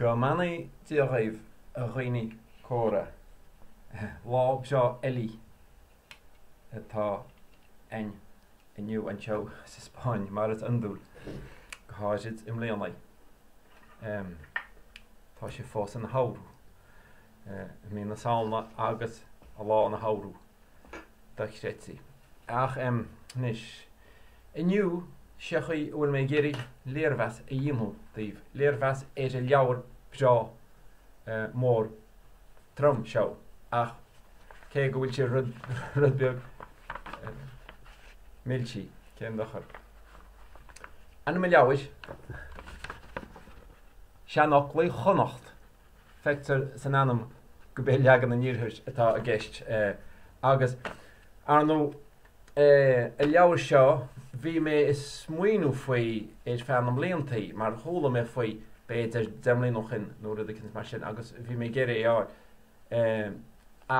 Go mbeannaí Dia dhaoibh, a dhaoine córa. Lá breá eile atá ann inniu anseo sa Spáinn, mar is iondúil, go háirid i mbliana. Tá sé fós ina shamhradh, i mí na Samhna agus a lá ina shamhradh. Dochreidte. Ach anois, inniu, sé an chaoi a bhfuil mé ag iarraidh léirmheas a dhéanamh daoibh, léirmheas ar an leabhar breá mór trom seo, ach cé go bhfuil sé rud, rud beag milsí, cén dochar. Ainm an leabhair, Seanfhoclaí Chonnacht. Feictear san ainm gurb é leagan an iarthair atá i gceist agus, ar ndóigh, an leabhar seo, bhí mé ag smaoineamh faoi ar feadh na mbliantaí mar chuala mé faoi b'fhéidir 10 mbliana ó shin nó rud eicínt mar sin agus bhí mé ag iarraidh é a fháil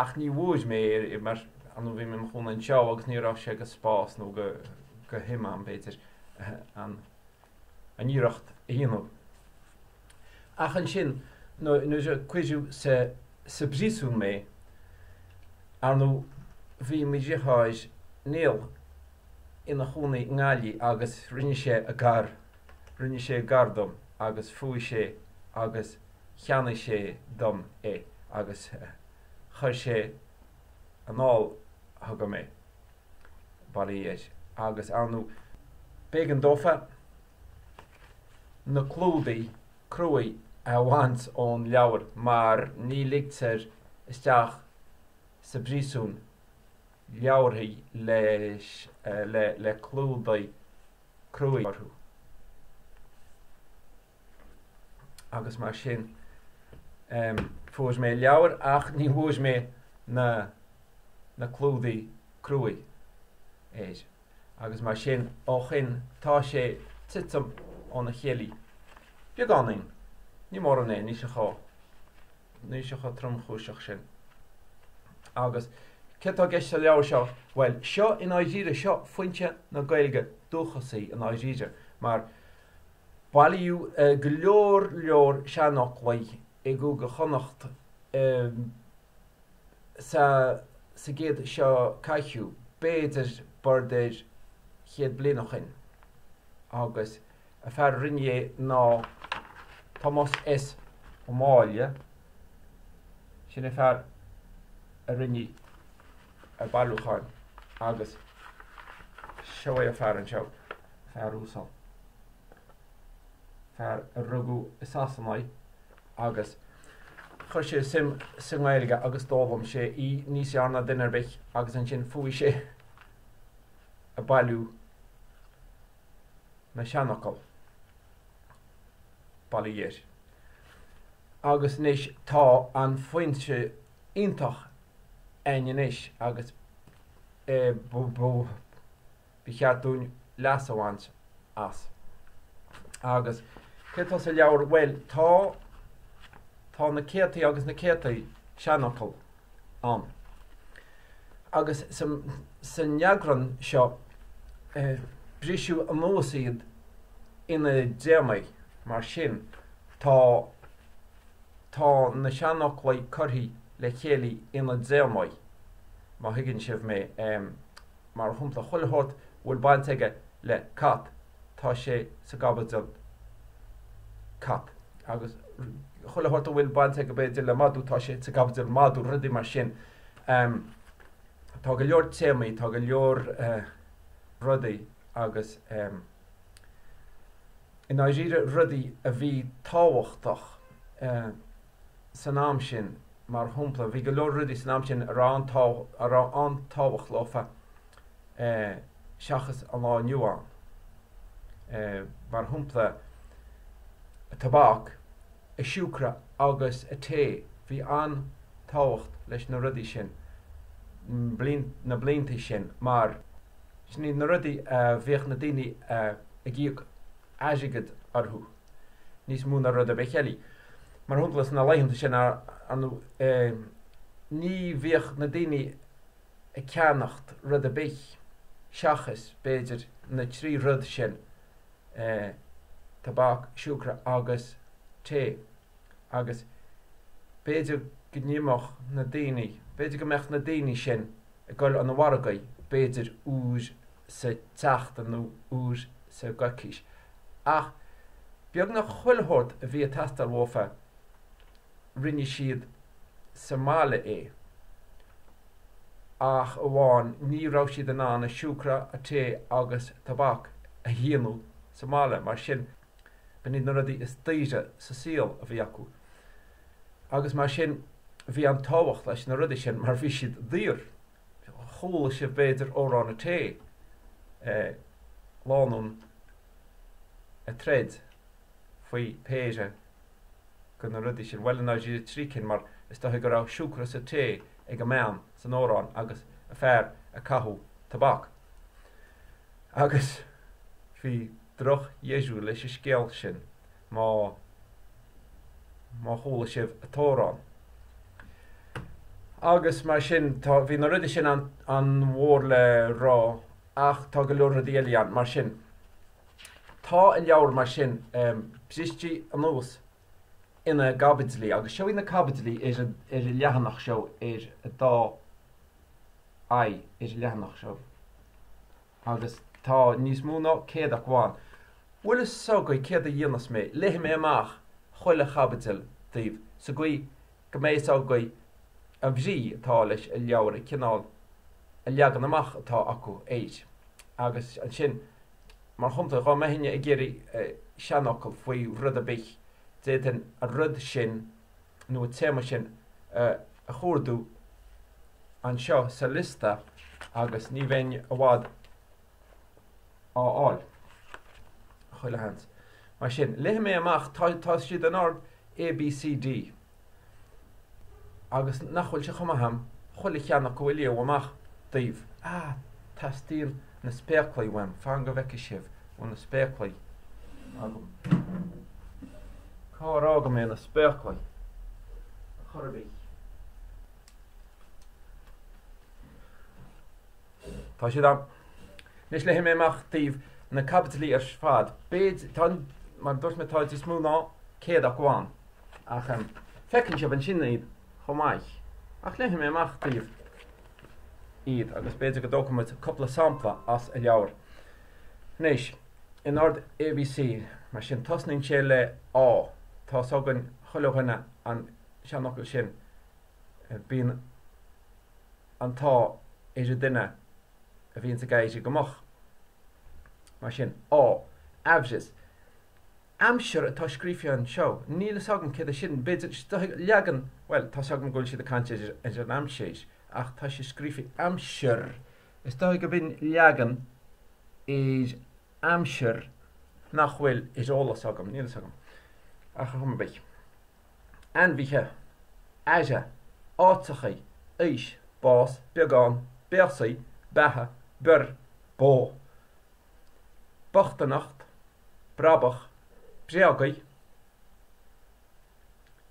ach ní bhfuair mé é mar, ar ndóigh, bhí mé i mo chónaí anseo agus ní raibh sé de spás nó de shuim a'm, b'fhéidir, an. an iarracht a dhéanamh. Ach ansin, nuair a cuireadh sa bpríosún mé, ar ndóigh, bhí mo dheartháir Niall ina chónaí i nGaillimh agus rinne sé a gar, rinne sé gar dom agus fuaigh sé agus cheannaigh sé dom é agus chuir sé anall chugam é. Bail ó Dhia air. Agus, ar ndóigh, b'éigean dófa na clúdaigh cruaidh a bhaint ón leabhar mar ní ligtear isteach sa bpríosún leabharthaí leis le clúdaigh cruaidh orthu. Agus mar sin, fuair mé leabhar ach ní bhfuair mé na na clúdaigh cruaidh air. Agus mar sin, ó shin tá sé titim óna chéile. Beagáinín. Ní mórán é, níl sé chomh níl sé chomh tromchúiseach sin. Agus céard atá i gceist sa leabhar seo? Bhuel, seo i ndáiríre, seo foinse na Gaeilge dúchasaí i ndáiríre, mar Bailíodh go leor leor seanfhoclaí i gCúige Chonnacht sa sa gcéad seo caite, b'fhéidir bord ar chéad bliain ó shin, agus an fear a rinne é ná Tomás S. Ó Máille, sin an fear a rinne an bailiúchán agus seo é an fear anseo. Fear uasal. Fear a rugadh i Sasana agus chuir sé suim sa nGaeilge agus d'fhoghlaim sé í níos fearr ná duine ar bith agus ansin fuaigh sé ag bailiú na seanfhocal. Bail ó Dhia air. Agus anois tá an foinse iontach a'inn anois agus ba cheart dúinn leas a bhaint as. Agus céard atá sa leabhar? Bhuel, tá, tá na céadtaí agus na céadtaí seanfhocal ann. Agus san eagrán seo, briseadh anuas iad ina dtéamaí, mar sin, tá, tá na seanfhoclaí curtha le chéile ina dtéamaí, má thuigeann sibh mé. Mar shampla, chuile shórt a bhfuil baint aige le cat, tá sé sa gcaibidil cat. Agus chuile shórt a bhfuil baint aige, b'fhéidir, le madadh, tá sé sa gcaibidil madadh, rudaí mar sin. Tá go leor téamaí, tá go leor rudaí agus i ndáiríre rudaí a bhí tábhachtach san am sin. Mar shampla, bhí go leor rudaí san am sin a raibh an-tábhacht leofa seachas an lá inniu ann. Mar shampla, tobac, siúcra agus tae, bhí an-tábhacht leis na rudaí sin na blianta sin mar sin iad na rudaí a bhíodh na daoine ag íoc airgead orthu níos mó ná rud ar bith eile. Mar shampla, sna laethanta sin, ar ndóigh, ní bhíodh na daoine ag ceannacht rud ar bith seachas, b'fhéidir, na trí rud sin, tobac, siúcra agus tae. Agus b'fhéidir go n-imeodh na daoine, b'fhéidir go mbeadh na daoine sin ag dul 'un an mhargaidh, b'fhéidir uair sa tseachtain nó uair sa gcoicís. Ach beagnach chuile shórt a bhí ag teastáil uafa, rinne siad sa mbaile é. Ach amháin ní raibh siad in ann a siúcra, a tae agus tobac a dhéanamh sa mbaile. Mar sin, b'in iad na rudaí is daoire sa saol a bhí acu. Agus mar sin, bhí an tábhacht leis na rudaí sin mar bhí siad daor. Chuala sibh b'fhéidir Amhrán an Tae, lánúin ag troid faoi péire de na rudaí sin. Bhuel, i ndáiríre 3 cinn mar is dóigh go raibh siúcra sa tae ag an mbean san amhrán agus a fear ag caitheamh tobac. Agus bhí drochdheireadh leis an scéal sin má má chuala sibh an t-amhrán. Agus mar sin, tá, bhí na rudaí sin an-mhór le rá ach tá go leor rudaí eile ann, mar sin. Tá an leabhar mar sin briste anuas ina gcaibidlí agus seo iad na caibidlí ar an leathanach seo ar an dá aghaidh ar an leathanach seo agus tá níos mó ná 100 acu ann. Bhfuil fhios agaibh céard a dhéanfas mé? Léifidh mé amach chuile chaibidil daoibh sa gcaoi go mbeidh fhios agaibh an bhrí atá leis an leabhar, an cineál, an leagan amach atá acu air. Agus ansin, mar shampla, dhá mbeinnse ag iarraidh seanfhocal faoi rud ar bith, d'fhéadfainn an rud sin nó an téama sin a chuardú anseo sa liosta agus ní bheinn i bhfad á fháil, chuile sheans. Mar sin, léifidh mé amach, tá, tá siad in ord A, B, C, D. Agus nach bhfuil sé chomh maith a'm chuile cheann acu a léamh amach daoibh. Ah, teastaíonn na spéaclaí uaim, fan go bhfeicfidh sibh, bhfuil na spéaclaí agam. Cár fhága mé na spéaclaí? Chor ar bith. Tá siad ann. Anois léifidh mé amach daoibh na caibidlí ar fad. B'fhéidir, tá, mar a dúirt mé, tá níos mó ná 100 acu ann. Ach feiceann sibh ansin iad chomh maith. Ach léifidh mé amach daoibh iad agus b'fhéidir go dtógfaidh muid cúpla sampla as an leabhar. Anois, in ord ABC, mar sin, tosnaíonn sé le A. Tá's againn chuile dhuine an seanfhocal sin, bíonn an t-ádh ar an duine a bhíonns ag éirí go moch. Mar sin, A, aimhreas. Aimsir atá scríofa anseo. Níl fhios agam céard é sin. B'fhéidir, leagan, bhuel, tá's agam go bhfuil siad ag caint ar an aimsir, ach tá sé scríofa aimsir. Is dóigh go b'in leagan ar aimsir nach bhfuil ar eolas agam, níl fhios agam. Ach ar chuma ar bith. Ainmhithe, aire, áiteachaí, aois, bás, beagán, béasaí, beatha, bior, bó. Bochtaineacht, brabach, bréagaí,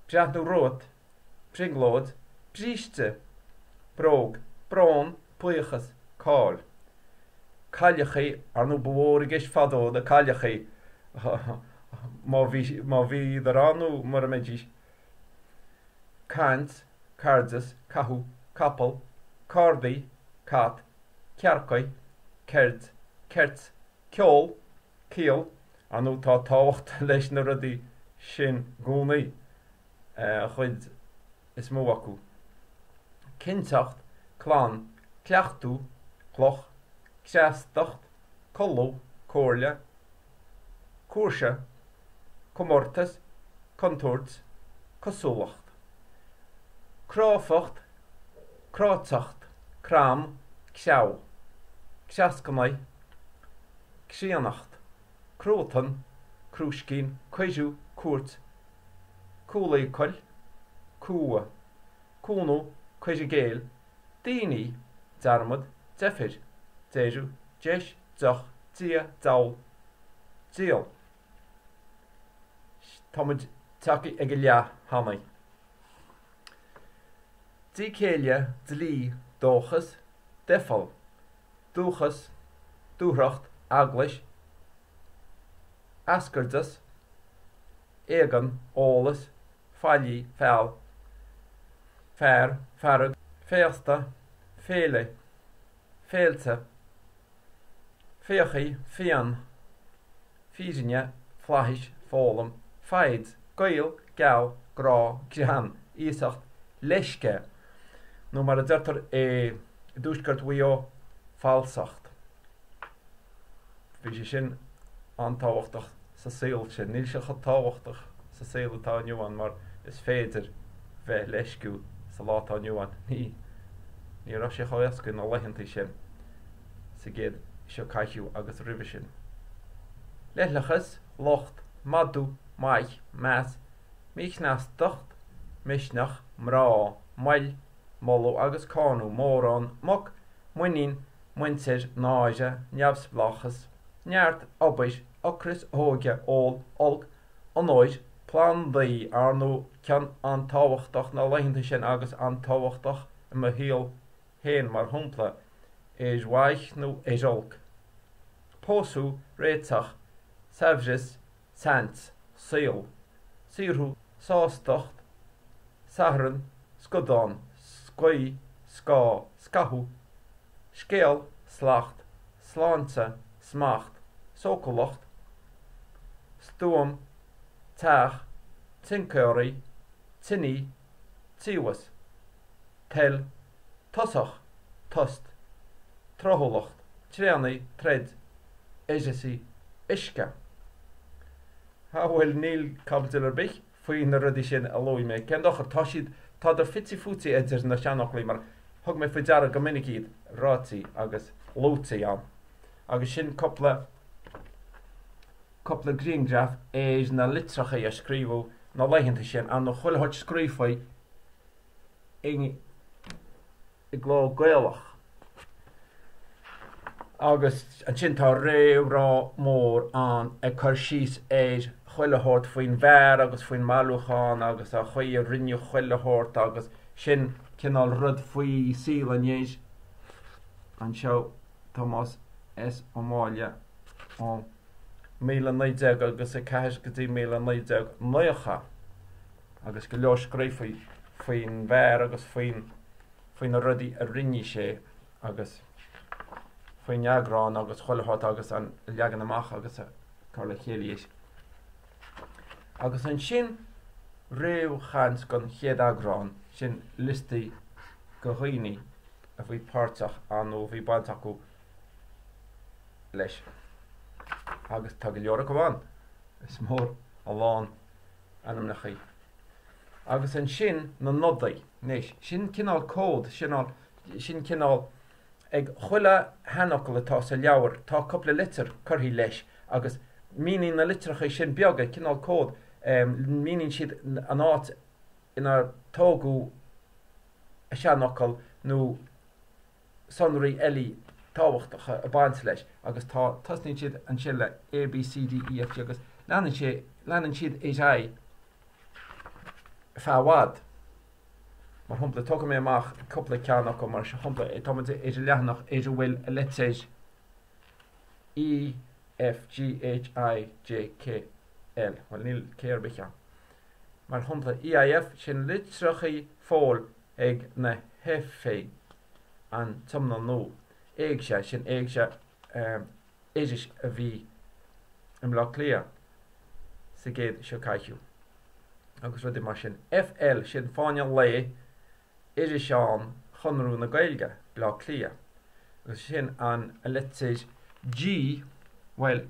breathnú romhat, brionglóid, bríste, bróg, brón, buíochas, cáil. Cailleachaí, ar ndóigh ba mhór i gceist fadó na cailleachaí, má bhí, má bhíodar ann nó mura mbeidís. Caint, cairdeas, cathú, capall, cárdaí, cat, cearcaí, ceird, ceirt, ceol, ciall, ar ndóigh tá tábhacht leis na rudaí sin i gcónaí, an chuid is mó acu. Cinnteacht, clann, cleachtadh, cloch, cneastacht, codladh, comhairle, cúrsa, comórtas, contúirt, cosúlacht. Cráifeacht, cráiteacht, crann, creamh, creascnaigh, críonnacht, cruatan, crúiscín, cuireadh, cuairt, cúlfhocal, cumha, cúnamh, cur i gcéill, daoine, dearmad, deifir, deireadh, deis, deoch, Dia, diabhal, díol. Tá muid tagtha ag a leath cheana. Díth céille, dlí, dóchas, doicheall, dúchas, dúthracht, eaglais, eascairdeas, éagan, eolas, faillí, feall, fear, fearg, féasta, féile, féilte, fiachaí, fíon, fírinne, flaithis, foghlaim, foighid, gaol, geall, grá, greann, iasacht, leisce, nó mar a deirtear i dtuaisceart Mhaigh Eo, falsacht. Bhí sé sin an-tábhachtach sa saol sin. Níl sé chomh tábhachtach sa saol atá inniu ann mar is féidir bheith leisciúil sa lá atá inniu ann. Ní ní raibh sé chomh éasca na laethanta sin sa gcéad seo caite agus roimhe sin. Leithleachas, locht, madadh, maith, meas, míchneastacht, misneach, mná, moill, moladh agus cáineadh, mórán, muc, muinín, muintir, náire, neamhspleáchas, neart, obair, ocras, óige, ól, olc, onóir, plandaí, ar ndóigh ceann an-tábhachtach na laethanta sin agus an-tábhachtach i mo shaol féin mar shampla, ar mhaith nó ar olc, pósadh, réiteach, saibhreas, saint, saol, saothrú, sástacht, Satharn, scadán, scaoth, scáth, scaitheamh, scéal, slacht, sláinte, smacht, sócúlacht, stuaim, teach, tincéirí, tiní, ciumhais, toil, tosach, tost, tráthúlacht, tréanaí, troid, uireasaí, uisce. Ah bhuel, níl caibidil ar bith faoi na rudaí sin a luaigh mé. Cén dochar? Tá siad, tádar fite fuaite idir na seanfhoclaí mar thug mé faoi deara go minic iad ráite agus luaite ann. Agus sin cúpla, cúpla grianghraf ar na litreacha a scríobhadh na laethanta sin, ar ndóigh chuile shórt scríofa i i gcló Gaelach. Agus ansin tá réamhrá mór ann ag cur síos ar chuile shórt faoin bhfear agus faoin mbailiúchán agus an chaoi a rinneadh chuile shórt agus sin cineál rud faoi saol an fhir anseo, Tomás S. Ó Máille ó 1900 agus 4 go dtí 1990. agus go leor scríofa faoin bhfear agus faoin faoi na rudaí a rinne sé agus faoin eagrán agus chuile shórt agus an leagan amach agus a cur le chéile é. Agus ansin réamhchaint don chéad eagrán, sin liostaí de dhaoine a bhí páirteach ann nó a bhí baint acu leis. Agus tá go leor acu ann. Is mór a lán ainmneachaí. Agus ansin na nodaí. Anois, sin cineál cód, cineál, sin cineál, ag chuile sheanfhocal atá sa leabhar tá cúpla litir curtha leis agus míníonn na litreacha sin beaga, cineál cód, míníonn siad an áit inar tógadh an seanfhocal nó sonraí eile tábhachtacha ag baint leis agus tá, tosnaíonn siad ansin le A, B, C, D, E, F, G agus leanann sé, leanann siad ar aghaidh feadh i bhfad. Mar shampla, tógfaidh mé amach cúpla ceann acu mar shampla, tá muid ar an leathanach ar a bhfuil an litir E, F, G, H, I, J, K, L, bhuel níl K ar bith ann. Mar shampla, E, I, F, sin litreachaí Phóil ag na hEifeasaigh an Tiomna Nua. Éigse, sin Éigse, iris a bhí i mBleá Cliath sa gcéad seo caite agus rudaí mar sin. FL, sin Fáinne Lae, iriseán Chonradh na Gaeilge, Bleá Cliath. Agus sin an litir G, bhuel,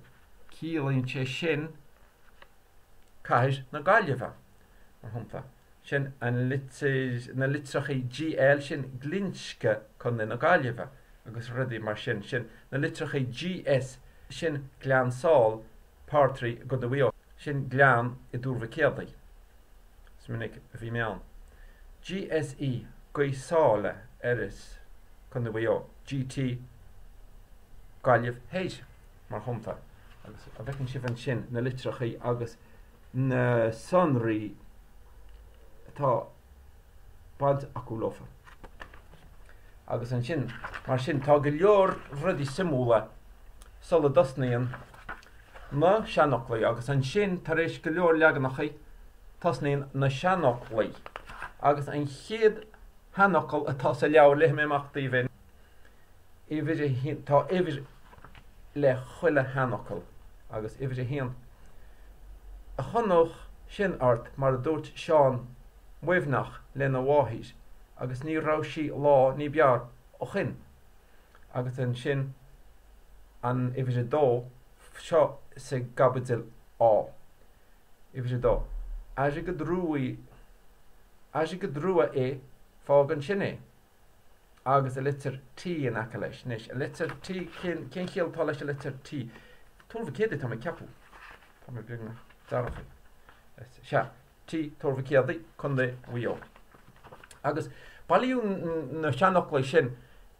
ciallaíonn sé sin Cathair na Gaillimhe, mar shampla. Sin an litir, na litreacha GL, sin Glinsce, Contae na Gaillimhe, agus rudaí mar sin. Sin na litreacha GS, sin Gleann Sáil, Partry i gContae Mhaigh Eo. Sin gleann i dTuar Mhic Éadaigh. Is minic a bhí mé ann. GSE, Gaoth Sáile, Iorras, Contae Mhaigh Eo. GT, Gaillimh Thoir, mar shampla. Agus an bhfeiceann sibh ansin na litreacha agus na sonraí atá baint acu leofa. Agus ansin, mar sin, tá go leor rudaí suimiúla sula dtosnaíonn na seanfhoclaí agus ansin, tar éis go leor leaganachaí. Tosnaíonn na seanfhoclaí agus an chéad sheanfhocal atá sa leabhar, léifidh mé amach daoibh é, uimhir a haon, tá uimhir le chuile sheanfhocal agus uimhir a haon, A chonódh sin ort mar a dúirt Seán Muimhneach lena mháthair agus ní raibh sí lá ní b'fhearr ó shoin. Agus ansin an uimhir a dó, seo sa gcaibidil A. Uimhir a dó. Airgead rua, airgead rua é, fág ansin é. Agus a litir T in aice leis. Anois, a litir T, cén, cén chiall atá leis a litir T? Tuar Mhic Éadaigh, tá mé ag ceapadh. Tá mé beagnach dearfa. Sea, T, Tuar Mhic Éadaigh, Contae Mhaigh Eo. Agus bailíodh na seanfhoclaí sin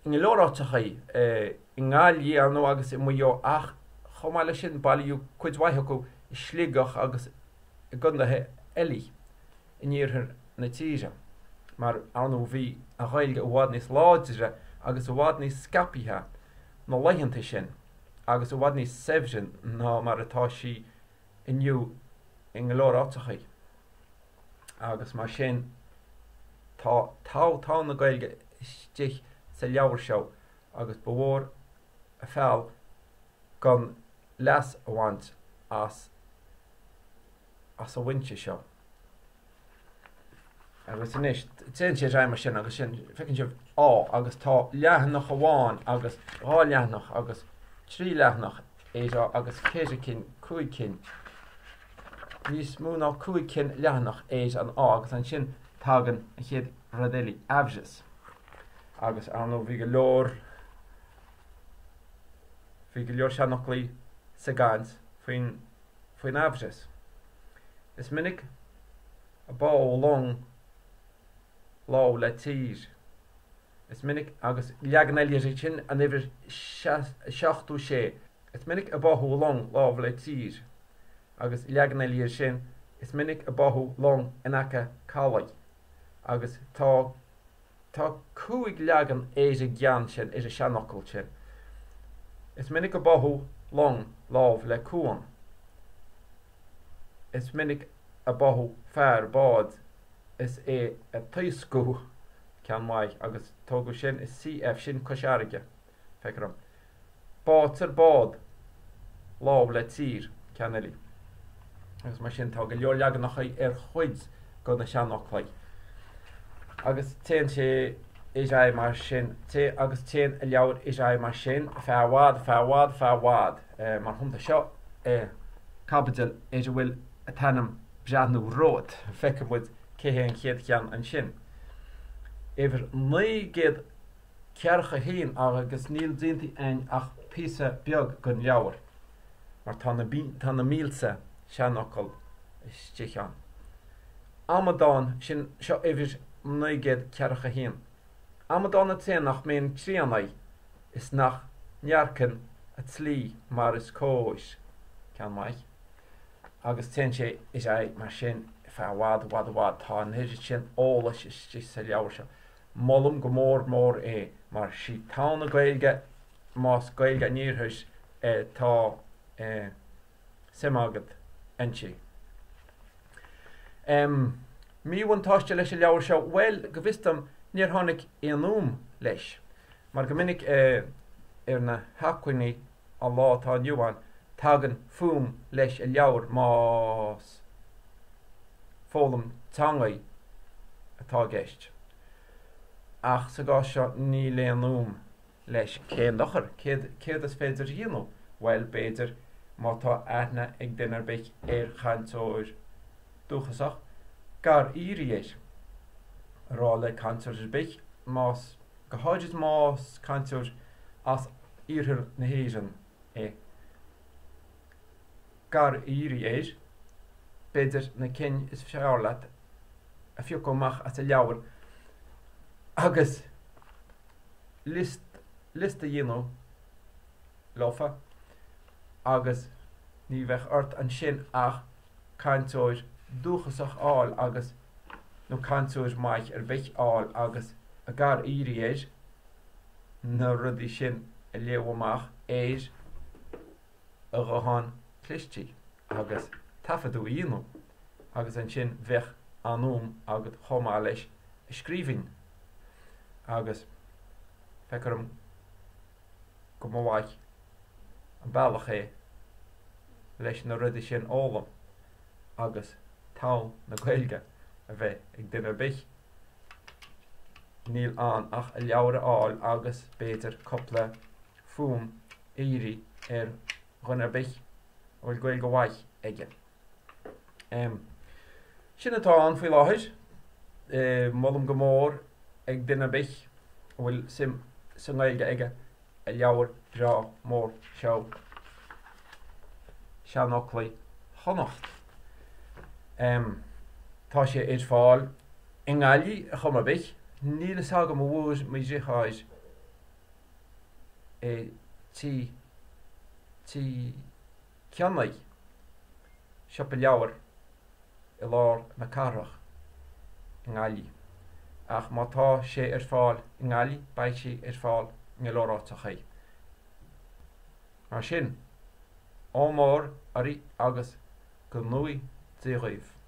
i go leor áiteachaí, i nGaillimh, ar ndóigh, agus i Maigh Eo, ach chomh maith leis sin bailíodh cuid mhaith acu i Sligeach agus i gcontaetha eile in iarthar na tíre, mar, ar ndóigh, bhí an Ghaeilge i bhfad níos láidre agus i bhfad níos scaipthe na laethanta sin agus i bhfad níos saibhre ná mar atá sí inniu i go leor áiteachaí. Agus mar sin, tá togha togha na Gaeilge istigh sa leabhar seo agus ba mhór a feall gan leas a bhaint as as an bhfoinse seo. Agus anois, téann sé ar aghaidh mar sin agus sin, feiceann sibh Á agus tá leathanach amháin agus 2 leathanach agus 3 leathanach ar Á agus 4 cinn, 5 cinn, níos mó ná 5 cinn leathanach ar an Á agus ansin tagann an chéad rud eile, aimhreas. Agus ar ndóigh bhí go leor, bhí go leor seanfhoclaí sa gcaint faoin, faoin aimhreas. Is minic a báthadh long lámh le tír. Is minic, agus leagan eile air sin, an uimhir 76. Is minic a báthadh long lámh le tír. Agus leagan eile air sin, is minic a báthadh long in aice calaidh. Agus tá tá 5 leagan ar an gceann sin, ar an seanfhocal sin. Is minic a báthadh long lámh le cuan. Is minic a báthadh fear bád is é ag taoscadh, ceann maith, agus tógadh sin i CF, sin Cois Fharraige, feictear dom. Báitear bád lámh le tír, ceann eile. Agus mar sin tá go leor leaganacha ar chuid de na seanfhoclaí. Agus téann sé ar aghaidh mar sin, té, agus téann an leabhar ar aghaidh mar sin, feadh i bhfad, feadh i bhfad, feadh i bhfad. Mar shampla seo caibidil ar a bhfuil an t-ainm Breathnú Romhat. Feicfidh muid cé hé an chéad cheann ansin. Uimhir 941 agus níl déanta againn ach píosa beag den leabhar mar tá na tá na mílte seanfhocal istigh ann. Amadán, sin seo uimhir 941. Amadán an té nach mbíonn críonna is nach ndearcann a tslí mar is cóir. Ceann maith. Agus téann sé ar aghaidh mar sin feadh i bhfad, i bhfad, i bhfad. Tá an oiread sin eolais istigh sa leabhar seo. Molaim go mór mór é mar sí togha na Gaeilge más Gaeilge an Iarthair atá suim agat inti. Míbhuntáiste leis an leabhar seo? Bhuel, go bhfios dom, níor tháinig aon fhuaim leis. Mar go minic ar na hacmhainní an lá atá inniu ann, tagann fuaim leis an leabhar más foghlaim teangaí atá i gceist. Ach sa gcás seo níl aon fhuaim leis. Cén dochar? Céard is féidir a dhéanamh? Bhuel, b'fhéidir, má tá aithne ag duine ar bith ar chainteoir dúchasach, gar iarraidh air a rá le cainteoir ar bith, más, go háirid más cainteoir as iarthar na hÉireann é, gar iarraidh air, b'fhéidir, na cinn is fearr leat a phiocadh amach as an leabhar agus liosta a dhéanamh leofa agus ní bheadh ort ansin ach cainteoir dúchasach a fháil agus, nó cainteoir maith ar bith a fháil agus a gar iarraidh air na rudaí sin a léamh amach ar a ghuthán cliste agus taifeadadh a dhéanamh. Agus ansin bheadh an-fhonn agat chomh maith leis a scríbhinn. Agus feictear dom go mba mhaith an bealach é leis na rudaí sin a fhoghlaim agus tonn na Gaeilge a bheith ag duine ar bith. Níl ann ach a leabhar a fháil agus b'fhéidir cúpla fuaim a iarraidh ar dhuine ar bith a bhfuil Gaeilge mhaith aige. Sin atá ann faoi láthair. Molaim go mór ag duine ar bith a bhfuil suim sa nGaeilge aige a leabhar breá mór seo, Seanfhoclaí Chonnacht. Tá sé ar fáil i nGaillimh ar chuma ar bith. Níl fhios agam an bhfuair mo dhriotháir é Tí Tí Cionnaith, siopa leabhar i lár na cathrach i nGaillimh. Ach má tá sé ar fáil i nGaillimh, beidh sé ar fáil in go leor áiteachaí. Mar sin, ádh mór oraibh agus go ngnóthaí Dia dhaoibh.